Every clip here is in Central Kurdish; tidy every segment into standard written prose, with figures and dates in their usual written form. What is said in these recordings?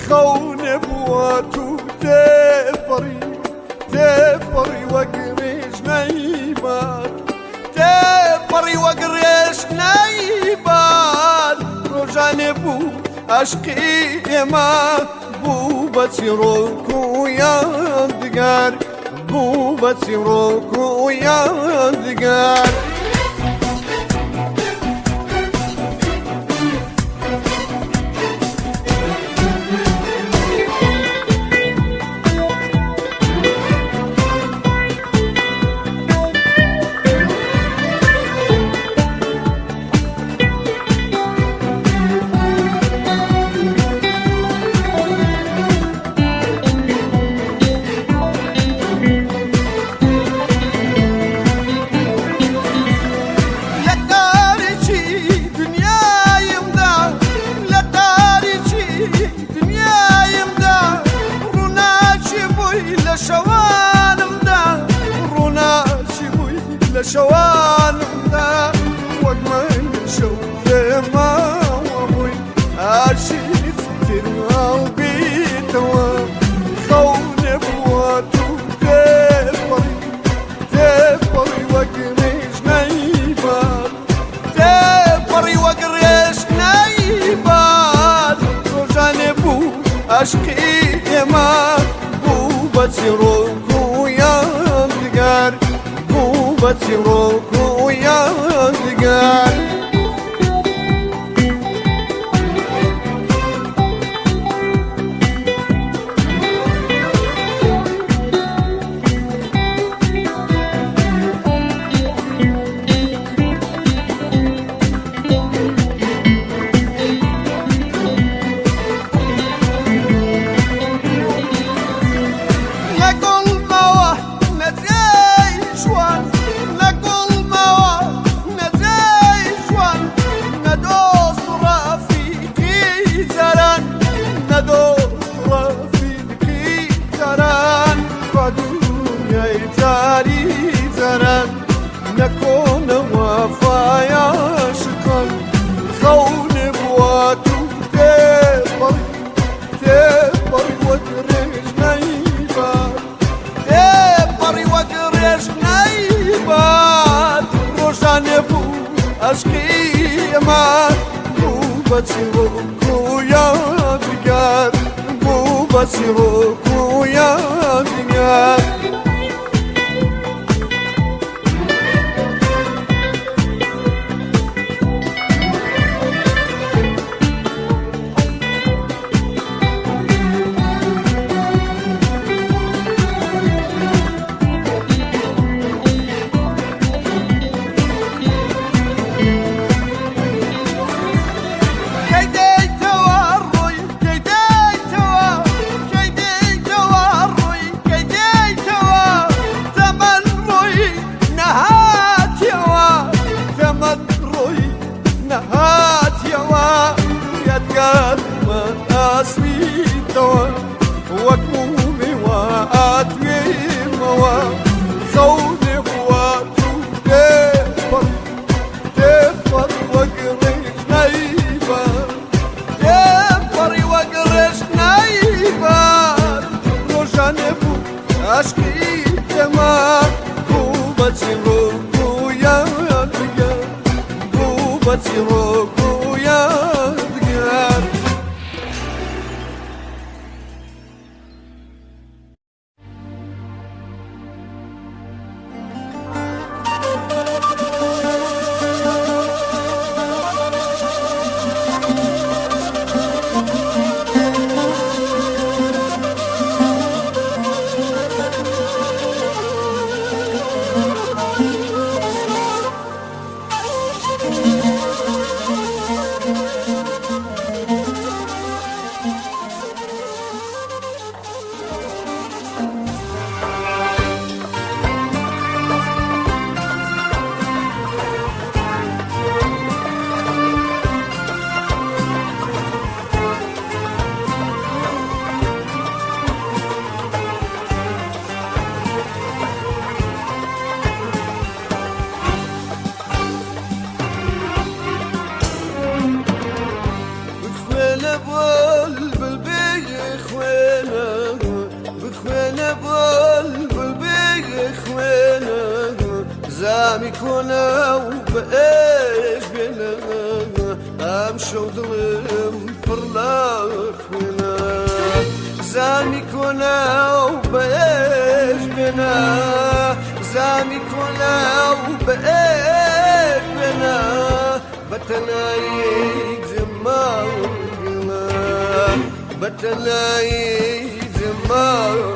خەونێ بووە تو تێپەڕی تێپەڕی وەک ڕێژ نەیبات تێپەڕی وەک ڕێژ نەیبات ڕۆژانێ بوو ئەشقی ئێمە بوو بە چیڕۆک و یادگار بوو بە چیڕۆک و یادگار. لە تاریکی دنیایمدا لە تاریکی دنیایمدا ڕووناکی بووی لە شەوانمدا ڕووناکی بووی لە شەوانمدا وەک مانگی شەو لێماوە بووی ئاشیت تر هەڵبیتەوە خەونێ بووە تو تێپەڕی تێپەڕی وەک ڕێژ نەیبات تێپەڕی وەک ڕێژ نەیبات ڕۆژانێ بوو ئەشقی ئێمە بوو بە چیڕۆک و یادگار بوو بە چیڕۆک و یادگار. لەگەڵمەوە نەجێی جوان لەگەڵمەوە نەجێی جوان نە دۆست و ڕەفیقی جاران نە دۆست و ڕەفیقی جاران بە دنیای جاری جاران نە کۆنە وەفای عاشقان خەونێ بووە تو تێپەڕی تێپەڕی وەک ڕێژ نەیبات تێپەڕی وەک ڕێژ نەیبات ڕۆژانێ بوو ئەشقی ئێمە بوو بە چیڕۆک و یادگار بوو بە چیڕۆک و یادگار. کەی دێیتەوە ڕووی کەی دێیتەوە کەی دێیتەوە ڕووی کەی دێیتەوە تەمەن ڕووی نەهاتیەوە تەمەن ڕووی نەهاتیەوە یادگارمان ئاسویتەوە وەک مومی وا ئاتوێمەوە خەونێ بووە تو تێپەڕ تێپەڕ وەک ڕێژ نەیبات تێپەڕی وەک ڕێژ نەیبات ڕۆژانێ بوو ئەشقی ئێمە بوو بە چیڕۆک و یادگار بوو بە چیڕۆک و یادگار. زامی کۆنە و بە ئێش بێنە، ئەم شەو دڵم پڕ لە خوێنە. زامی کۆنە و بە ئێش بێنە، زامی کۆنە و بە ئێش بێنە، بە تەنایی جەماڵە، بە تەنایی جەماڵە.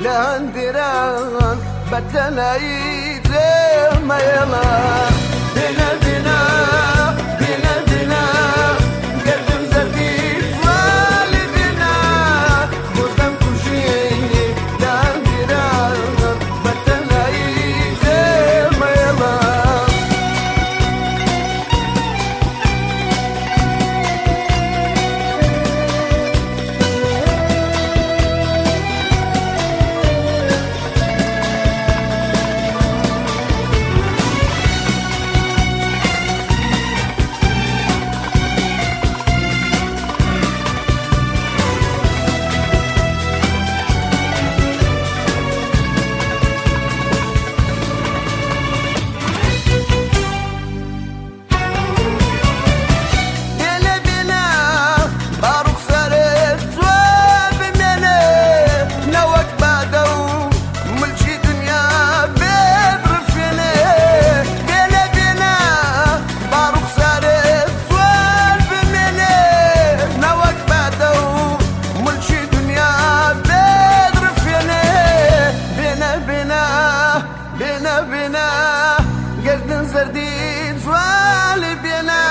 لە هەندێران بە تەنایی جێمەیەڵە. بێنە بێنە بێنە بێنە گەردن زەردی جوالی بێنە، بۆزدەم کوژی لە هەندێران بە تەنایی جێمەیەڵە. بێنە بێنە با ڕوخسارت جوان بمێنێ، نەوەک بادە و ملکی دنیا بێبڕفێنێ. بێنە بێنە با ڕوخسارت جوان بمێنێ، نەوەک بادە و ملکی دنیا بێدڕفێنێ. بێنە بێنە بێنە بێنە گەردن زەردی جوانی بێنە،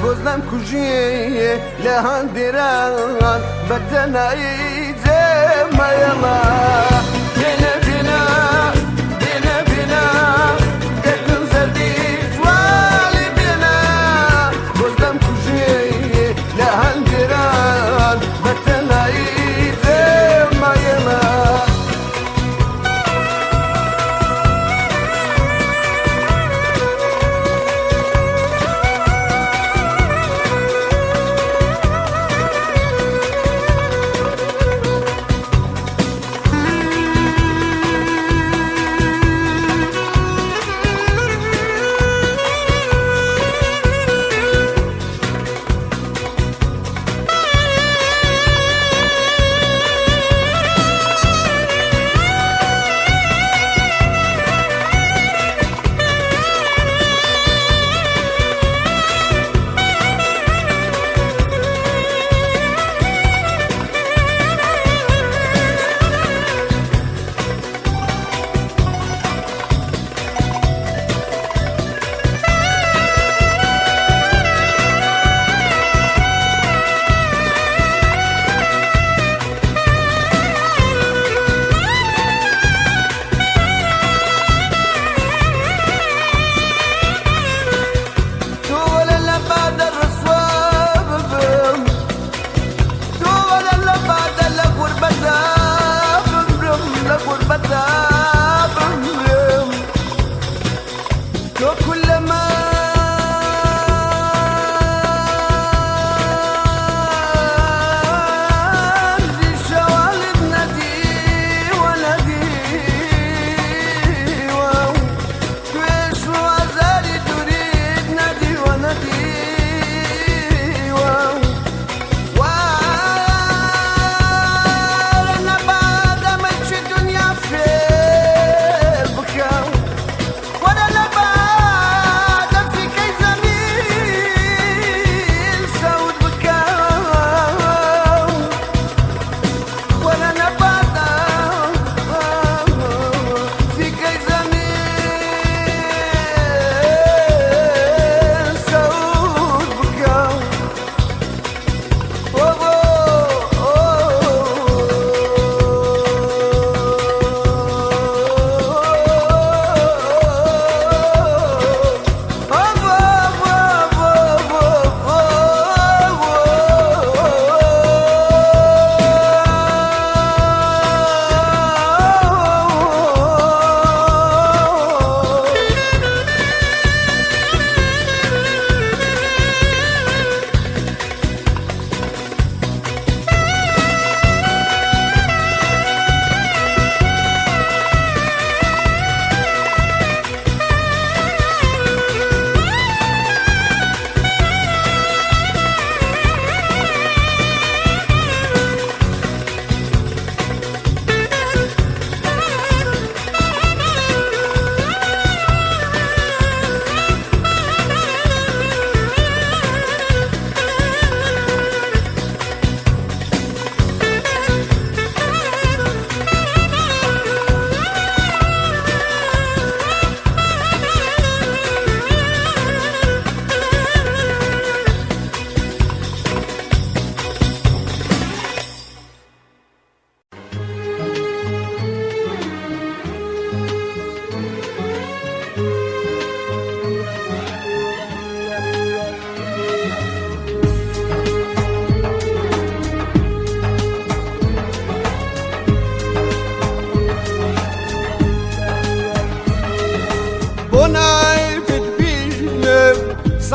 بۆزدەم کوژی لە هەندێران بە تەنایی جێمەیەڵە. بێنە بێنە بێنە بێنە گەردن زەردی جوانی بێنە، بۆزدەم کوژی لە هەندێران بە تەنایی جێمەیەڵە.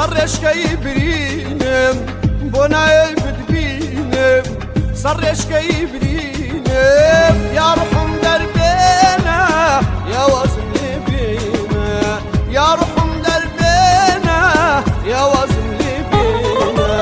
سەرڕێشکەی برینم بۆ نایەی بتبینم سەرڕێشکەی برینم یا ڕوحم دەربێنە یا وازم لێ بێنە یا ڕوحم دەربێنە یا وازم لێ بێنە.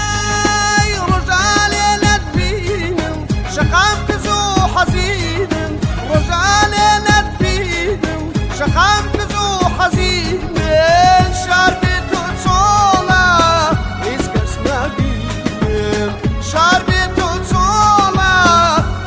ئای ڕۆژانێ نەتبینم شەقام کز و حەزینم ڕۆژانێ نەتبینم شەقام کز و حەزینم شار بێ تۆ چۆڵە هیچ کەس نابینم شار بێ تۆ چۆڵە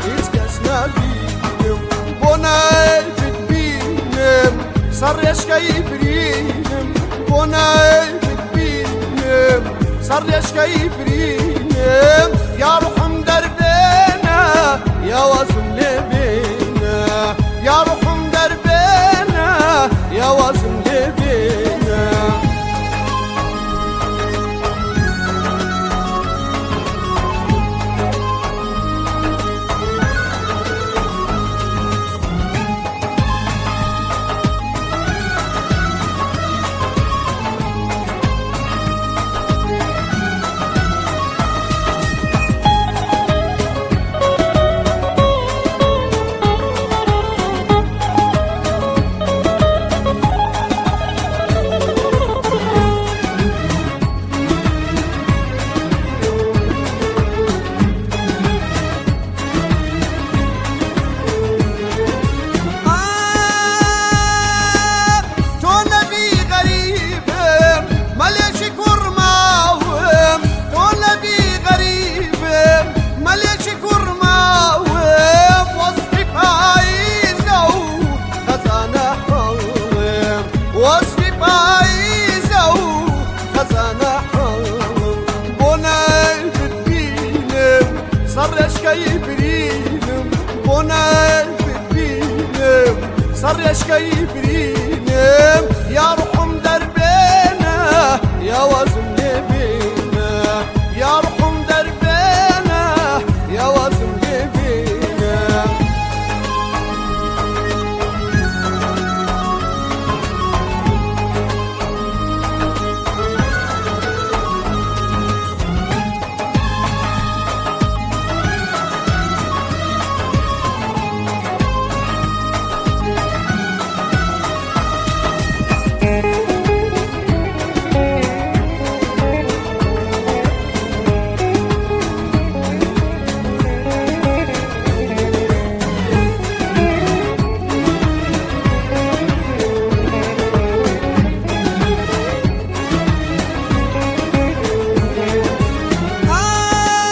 هیچ کەس نابینم بۆ نای بتبینم سەرڕێشکەی برینم بۆ نای بتبینم سەرڕێشکەی برینم یا ڕوحم دەربێنە یا وازم لێ بێنە یا ڕوحم دەربێنە یا وازم لێ بێنە. تۆ نەبی غەریبم مەلێکی کوڕماوم تۆ نەبی غەریبم مەلێکی کوڕماوم وەسفی پاییزە و خەزانە حاڵم وەسفی پاییزە و خەزانە حاڵم بۆ نای بتبینم سەرڕێشکەی برینم بۆ نای بتبینم سەرڕێشکەی برینم یا ڕوحم دەربێنە یا وازم لێ بێنە یا ڕوحم دەربێنە یا وازم لێ بێنە.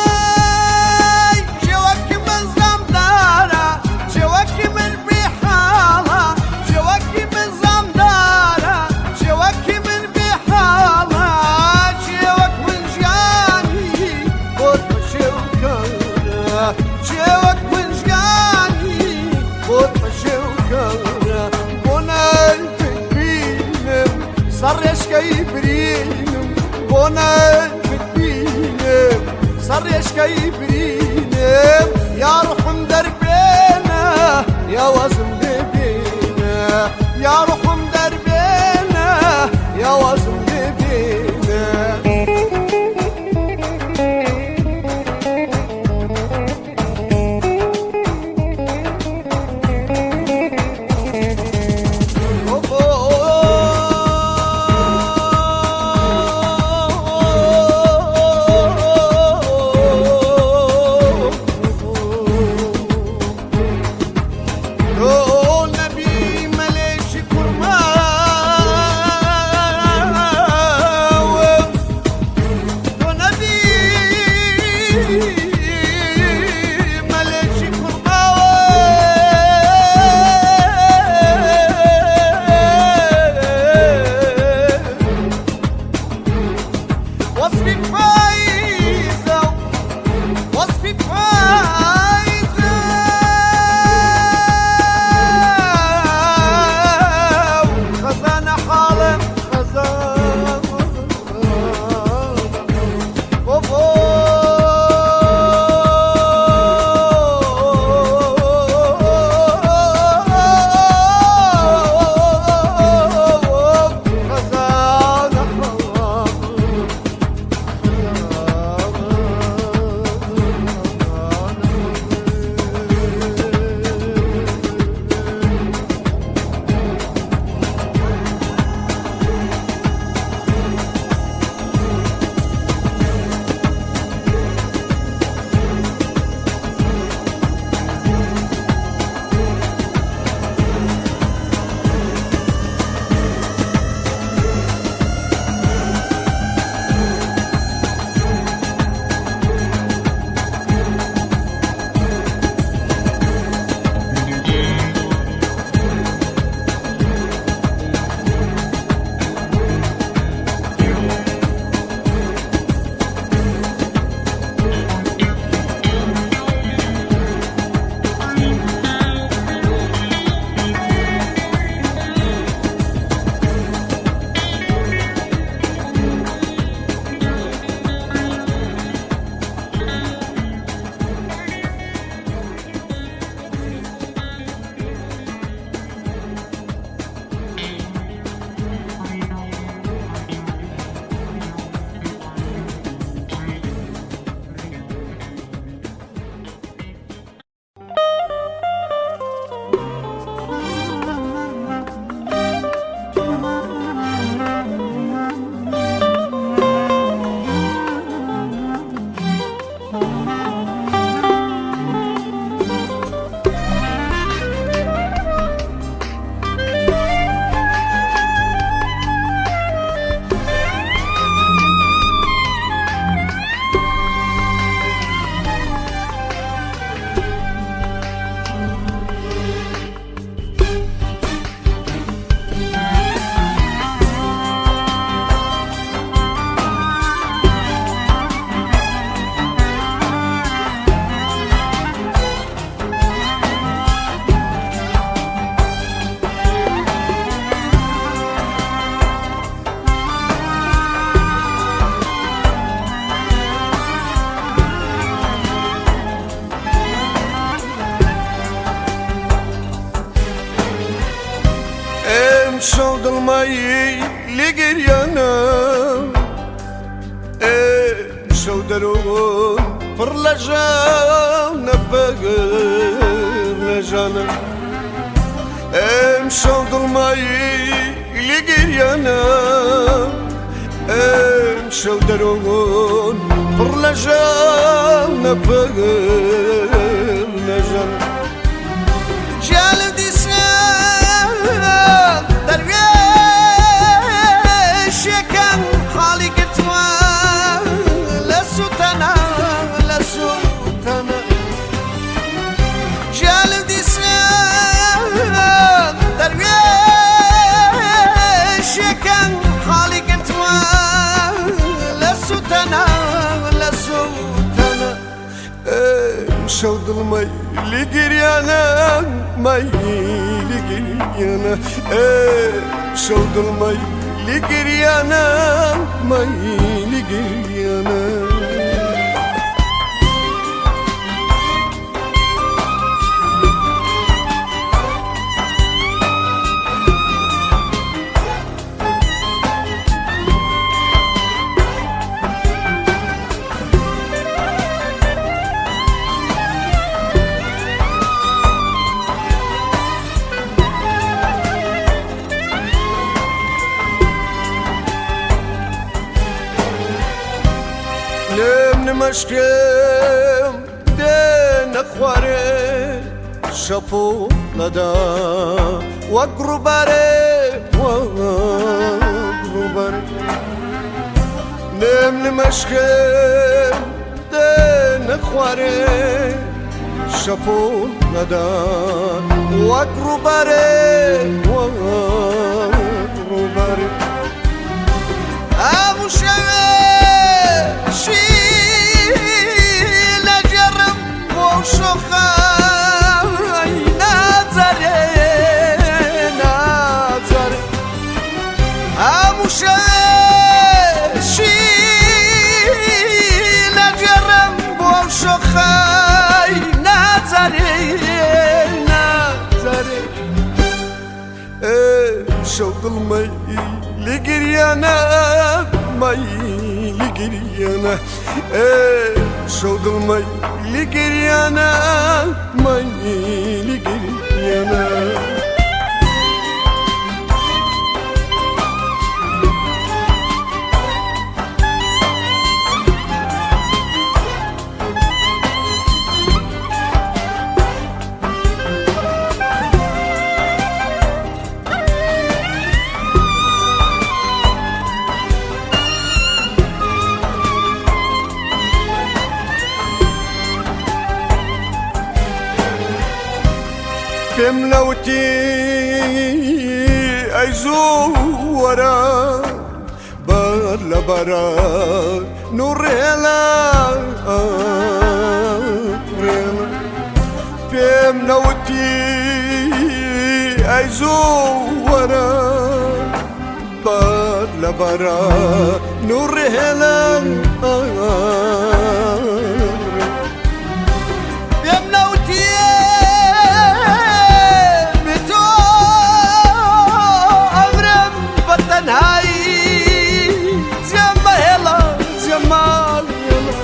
ئای جێوەکی من زامدارە جێوەکی من بێحاڵە جێوەکی من زامدارە جێوەکی من بێحاڵە جێوەک من ژیانی بۆت پەشێو کەرە جێوەک من ژیانی بۆت پەشێو کەرە بۆ نای بتبینم سەرڕێشکەی برینم بۆ نای بتبینم سەرڕێشکەی برینم یا ڕوحم دەربێنە یا وازم لێ بێنە یا ڕوحم دەربێنە یا وازم لێ بێنە. نەبی مەلێکی کوڕماوم تۆ نەبی مەلێکی کوڕماوم وەسفی پاییزە وەسفی پاییزە. دڵمای لێگریانە شەو دەرۆن پڕ لە ژانە بەگر لە ژانە ئەم شەو دڵمای لێگریانە ئەم شەو دەرۆن پڕ لە ژانە بەگر لە ژانە جالب دیسان دەروێشەکان حاڵی گرتووە لە سوتەنە لە سوتەنە جالب دیسان دەروێشەکان حاڵی گرتووە لە سوتەنە لە سوتەنە شەو دڵمەی لگریانە مای لگریانە شەو دڵمەی لگریانە مای لگریانە لێم نمەشکم دێنە خوارێ شەپۆ لەدا وەک ڕووبارێ وەک ڕووبارێ لێم نمەشکم دێنە خوارێ شەپۆ لەدا وەک ڕووبارێ وەک ڕووبارێ ئەم شەوێ شی لەگەڕم بۆ شۆخای نازارێ نازارێ ئەم شەوێ شی لەگەڕم بۆ شۆخای نازارێ نازارێ شەو دڵمەی لگریانە مای لگریانە شەو دڵمەی لگریانە مای لگریانە پێم نەوتی ئەی زوو وەرە بەر لە بەرە نوڕێڵە ڕێڵە پێم نەوتی ئەی زوو وەرە بەر لە بەرە نوڕێڵە پێم نەوتی تۆ ئەمرم بە تەنهایی جەمەهێڵە جەماڵێڵە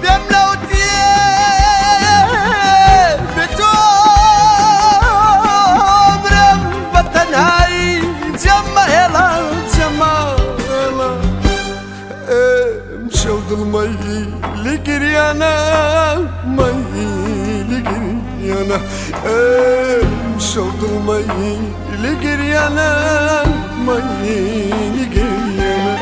پێم نەوتی تۆ ئەمرم بە تەنهایی جەمەهێڵە جەماڵێڵە شەو دڵمەی لگریانە مای لگریانە شەو دڵمەی لگریانە مای لگریانە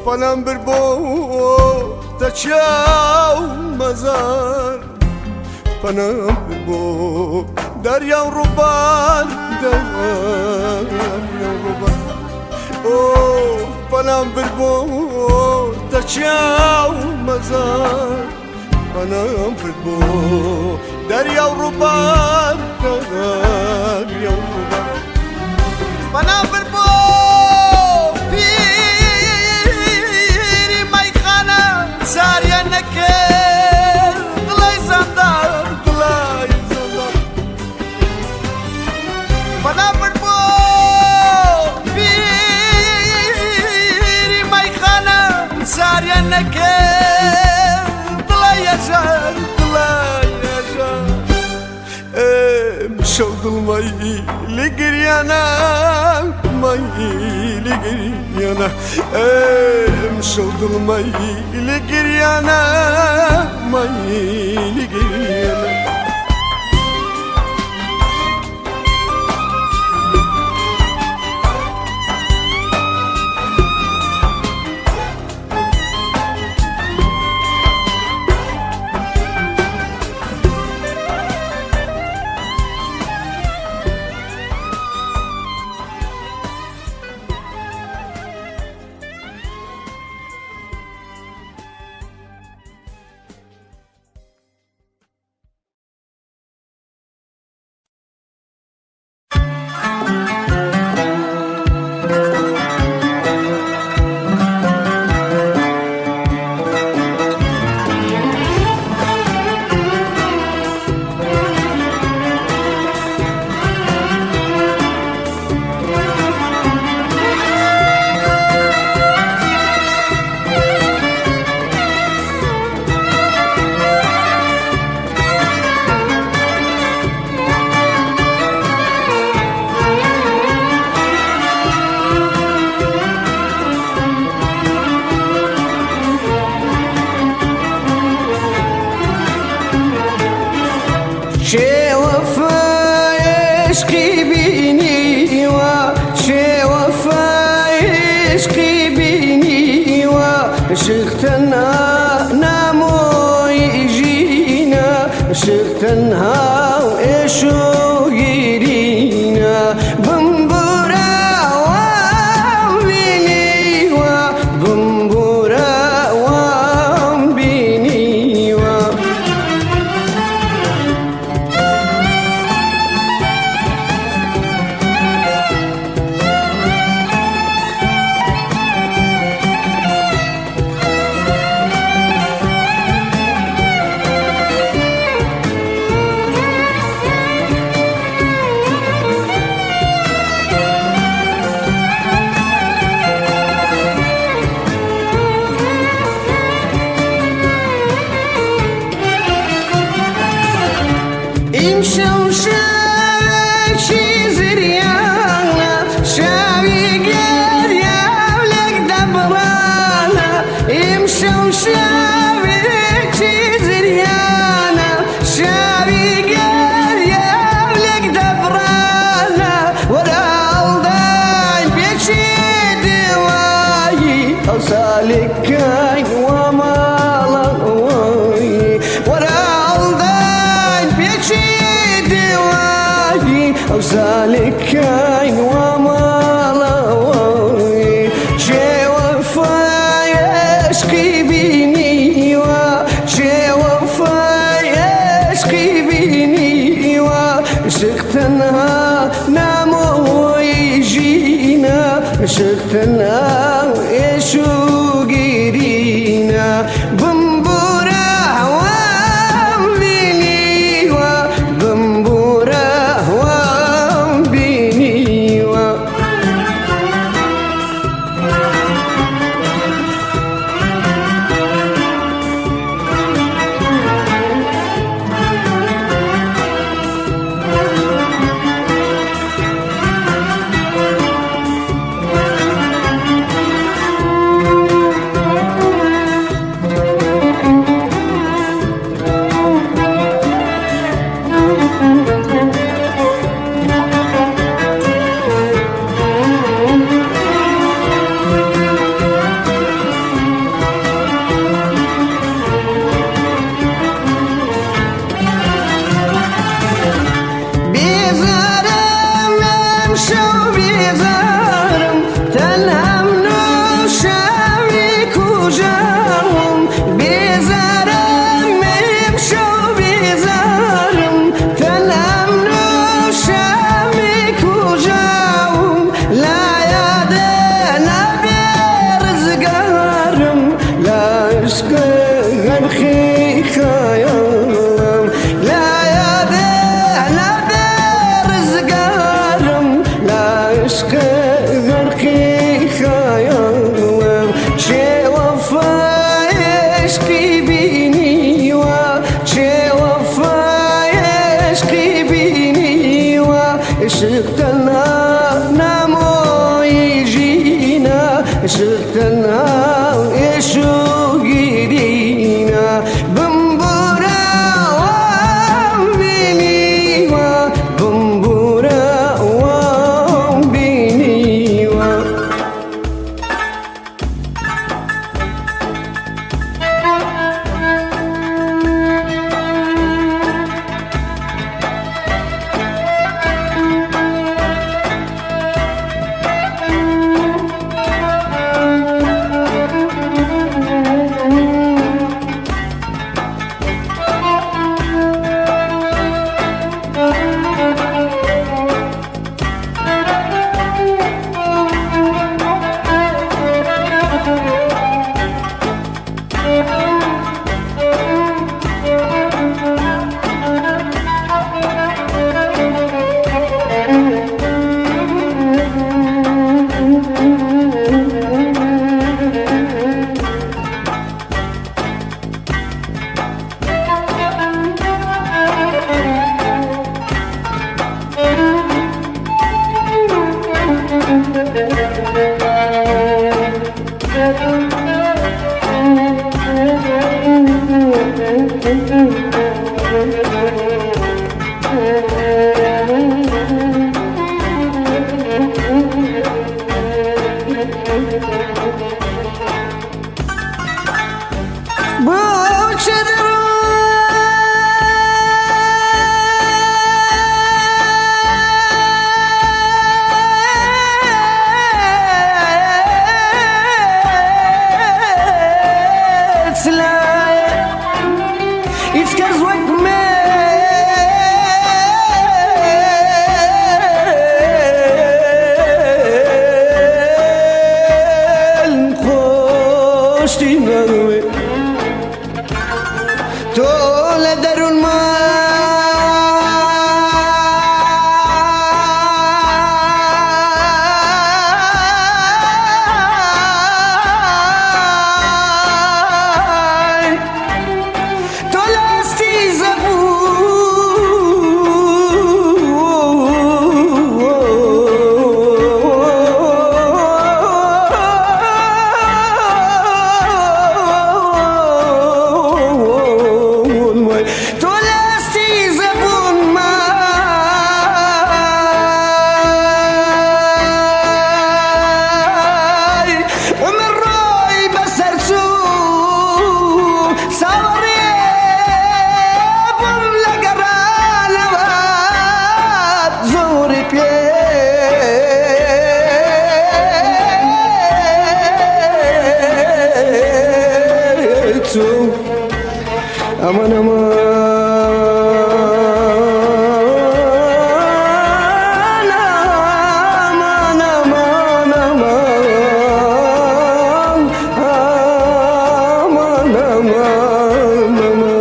پەنام بر بۆ تەچاو مەزار پەنام بر بۆ دەریا و ڕووبار. دەریا و ڕووبار. ئۆ پەنام برد بۆ تەکیا و مەزار، پەنام برد بۆ دەریا و ڕووبار، دەریا و ڕووبار. پەنام برد بۆ پیری مەیخانە، چاریە نەکرد دڵی زەندار، دڵی زەندار. پەنام برد بۆ پیری مەیخانە، چاریە نەکرد دڵی هەژار، دڵی هەژار. ئەمشەو دڵمەی لە گریانە، مەی لە گریانە. ئەمشەو دڵمەی لە گریانە، مەی لە گریانە. چێ وەفای عشقی بینیوە، چێ وەفای عشقی بینیوە، عشق تەنها نامۆی ژینە، عشق تەنها ئێش و گیرینە. بمبورە وام بینیوە، بمبورە وام بینیوە. ئیمشەو شەوێکی زریانە، شەوی گریا و لێک دەبڕانە. ئیمشەو شەوێکی زریانە، شەوی گریا و لێک دەبڕانە. وەرە ئەڵداین پێچی دێوایی، ئەو سالکاین وا ماڵەوەی. وەرە ئەڵداین پێچی دێوایی، ئەو سالکاین وا ماڵەوەی. چێ وەفای عشقی بینیوە، چێ وەفای عشقی بینیوە، عشق تەنها نامۆی ژینە، عشق تەنها ئێش و گیرینە. بمبورە وام بینیوە، بمبورە وام بینیوە. عشق غەرقی خەیاڵم لە یادێ نابێ ڕزگارم لە عشق غەرقی خەیاڵم چێ وەفای عشقی بینیوە چێ وەفای عشقی بینیوە عشق تەنها نامۆی ژینە عشق تەنها ئێش و گیرینە بمبورە وام بینیوە بمبورە وام بینیوە. بۆ چ دڕۆت لایە هیچ کەس وەک من خۆشتی نەوێ تۆ لە دەروونما تۆ لە ئاستی زەبوون وای تۆ لە ئاستی زەبوون مای عومر ڕۆی بەسەر چوو چاوەڕێ بووم لە گەڕانەوە زۆری پێ چوو. ئەمان ئەمان ئەمان ئەمان ئەمان ئەمان ئەمان.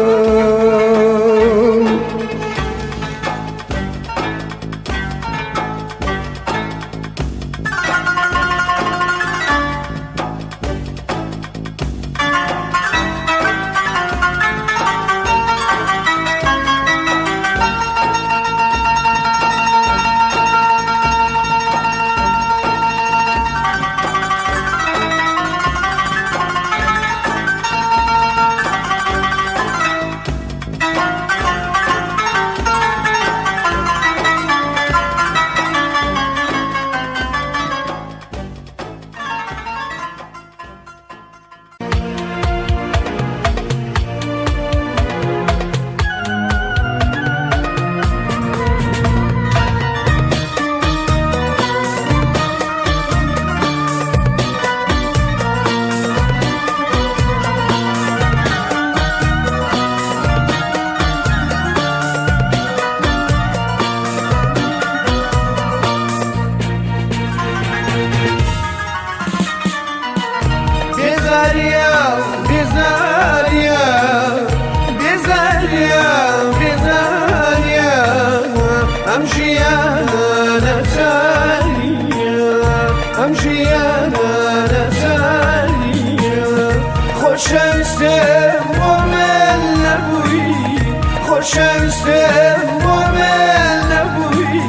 خۆشەویستم بۆ من نەبووی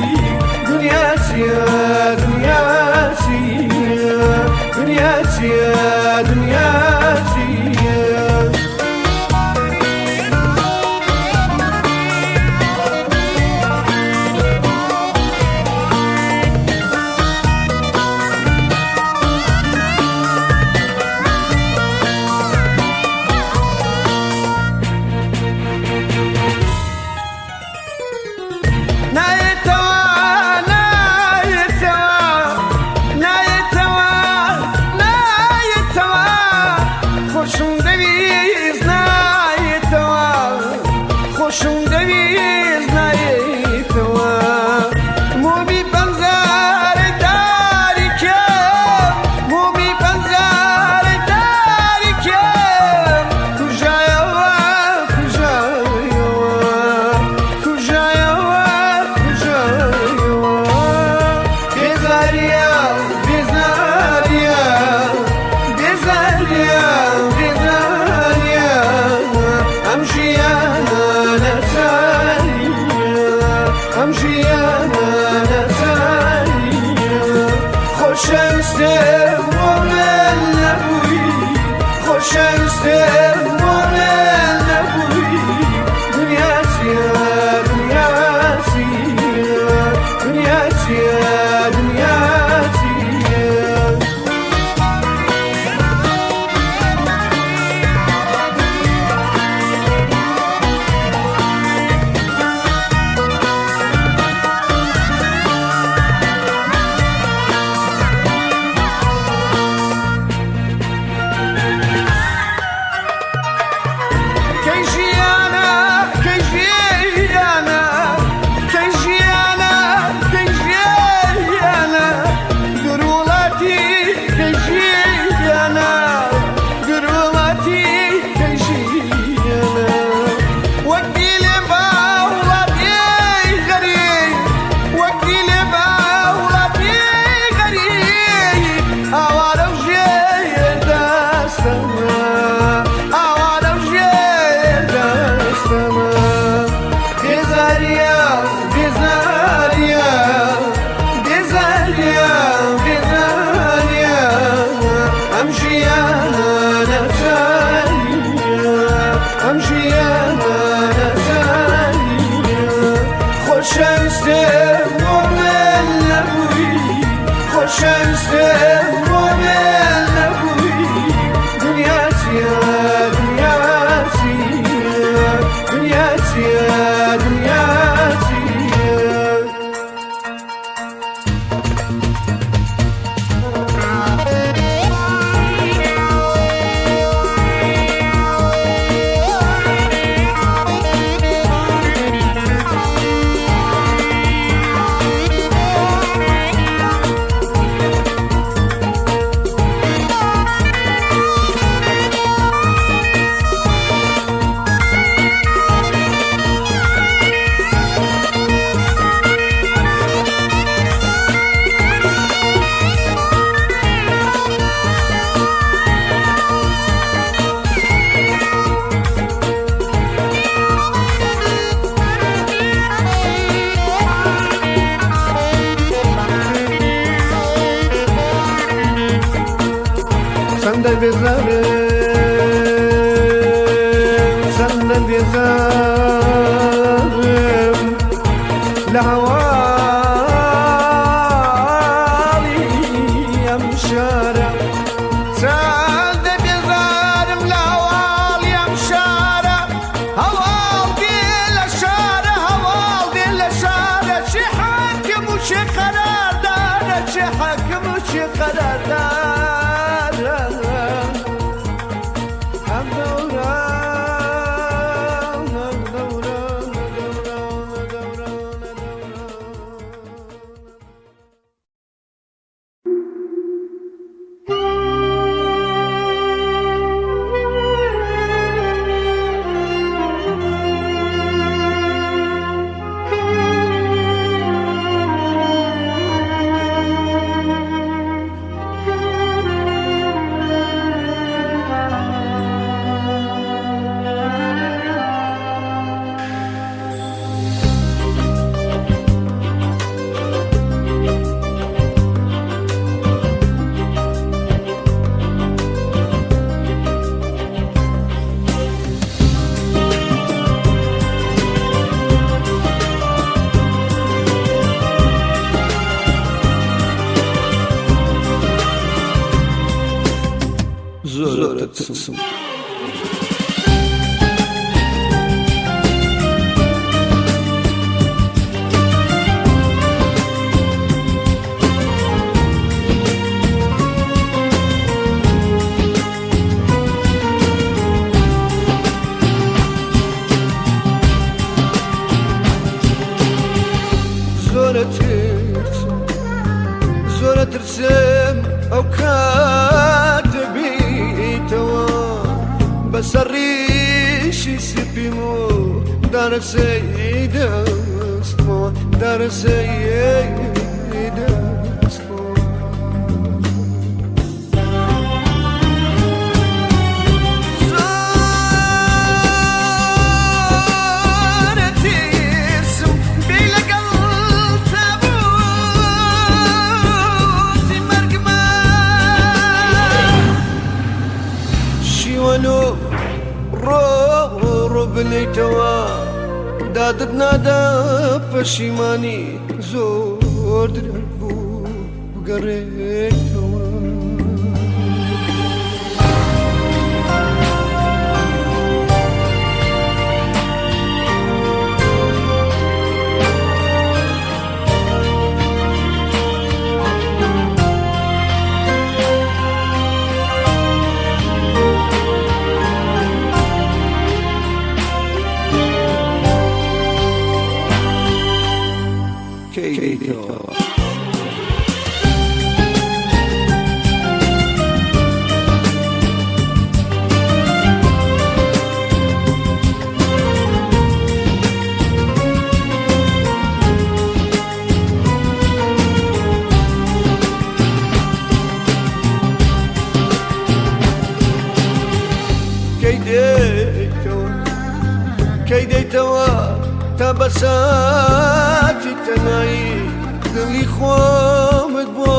دنیا چییە دنیا چییە دنیا چییە دنیا چییە؟ نایەتەوە نایەتەوە نایەتەوە نایەتەوە خۆشم دەویست نایەتەوە خۆشم دەویست نایەتەوە مۆمی پەنجەرەی تاریکم مۆمی پەنجەرەی تاریکم کوژایەوە کوژایەوە کوژایەوە کوژایەوە بێزاریە بێزاریە بێزاریە بێزاریە ئەم ژیانە نەچاریە ئەم ژیانە نەچاریە خۆشەویستم بۆ من نەبووی خۆشەویستم بۆ من نەبووی دنیا چییە دنیا چییە دنیا چییە دنیا چییە؟ کەی ژیانە کەی ژیانە کەی ژیانە کەی ژیانە دوور وڵاتی کەی ژیانە دوور وڵاتی کەی ژیانە وەک دیلێ با وڵاتی غەریب وەک دیلێ با وڵاتی غەریب ئاوارە و ژێر دەستەمە ئاوارە و ژێر دەستەمە بێزاریە بێزاریە بێزاریە بێزاریە ئەم ژیانە نەچاریە ئەم ژیانە نەچاریە خۆشەویستم بۆ من نەبووی خۆشەویستم بۆ من نەبووی دنیا چییە دنیا چییە دنیا چییە دنیا چییە؟ چەندە بێزارم چەندە بێزارم لە هەواڵی ئەم شارە چەندە بێزارم لە هەواڵی ئەم شارە هەواڵ دێ لە شارە هەواڵ دێ لە شارە چی حاکم و چی قەراردارە چی حاکم و چی قەراردارە ئەم دەوران ئەم ترسم. زۆرە ترسم، زۆرە ترسم ئەو کات بیتەوە، بەسەر ڕیشی سپیم و دارەسەی دەستمەوە، دارەسەی دەستمەوە. زۆرە ترسم بێ لەگەڵ تابوتی مەرگمان، شیوەن و ڕۆ بنیتەوە، دادت نادا پەشیمانی، زۆر درەنگ بوو بگەڕێتەوە. کەی دێیتەوە؟ کەی دێیتەوە؟ کەی دێیتەوە تا بەساتی تەنایی دڵی خۆمت بۆ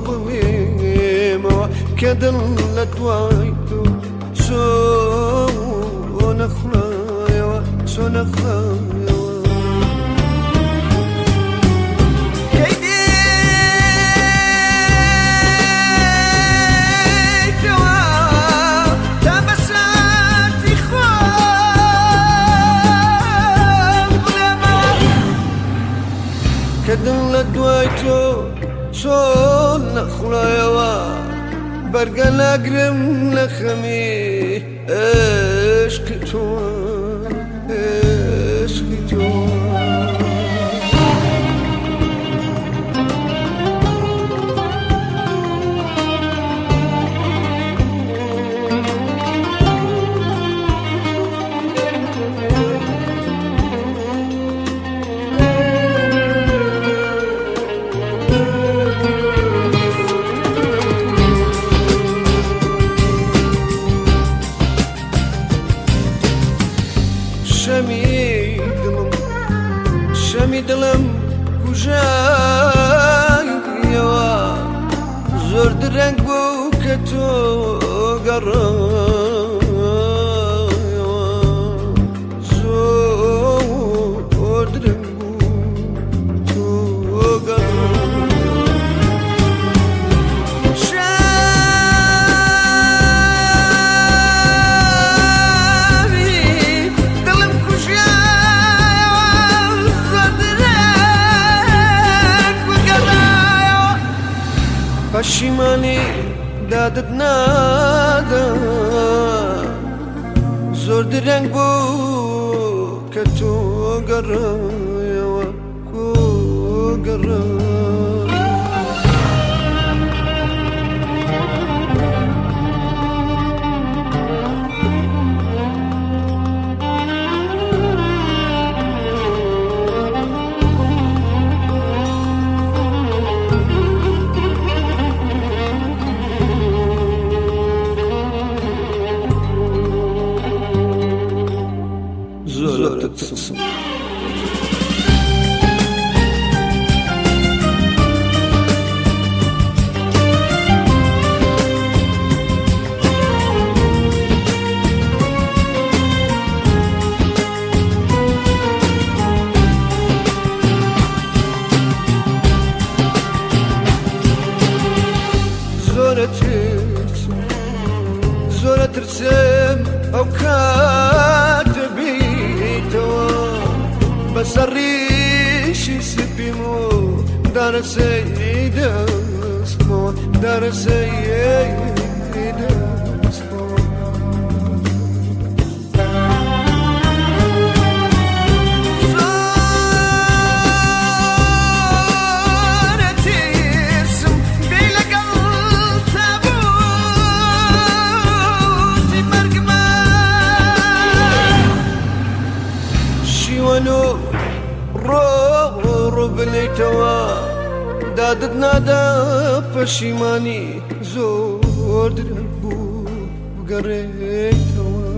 بڵێمەوە، کە دڵ لە دوای تۆ چۆنە خوڵایەوە، چۆنە خوڵایەوە. کەی دێیتەوە تا بەساتی خۆم بڵێمەوە، کە دڵ لە دوای تۆ چۆن نەخڵایەوە، بەرگە ناگرم لە خەمی عشقی تۆ، عشقی تۆ. شەمی دڵم، شەمی دڵم کوژایەوە، زۆر درەنگ بوو کە تۆ گەڕایەوە، زۆر درەنگ بوو تۆ گەڕایەوە. شەمی دڵم کوژایەوە، زۆر درەنگ بوو گەڕایەوە، پەشیمانی دادت نادا، زۆر درەنگ بوو کە تۆ گەڕایەوە، کۆ گەڕایەوە. زۆرە ترسم. زۆرە ترسم، ئەو کاتە بیتەوە بەسەر ڕیشی سپیم و دارەسەی دەستمەوە دارەسەی دەستمەوە. زۆر ئەترسم بێی لەگەڵ تابووتی مەرگما. شیوەن و ڕۆ بنێیتەوە دادت نادا پەشیمانی زۆر درەنگ بوو بگەڕێیتەوە.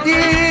دی.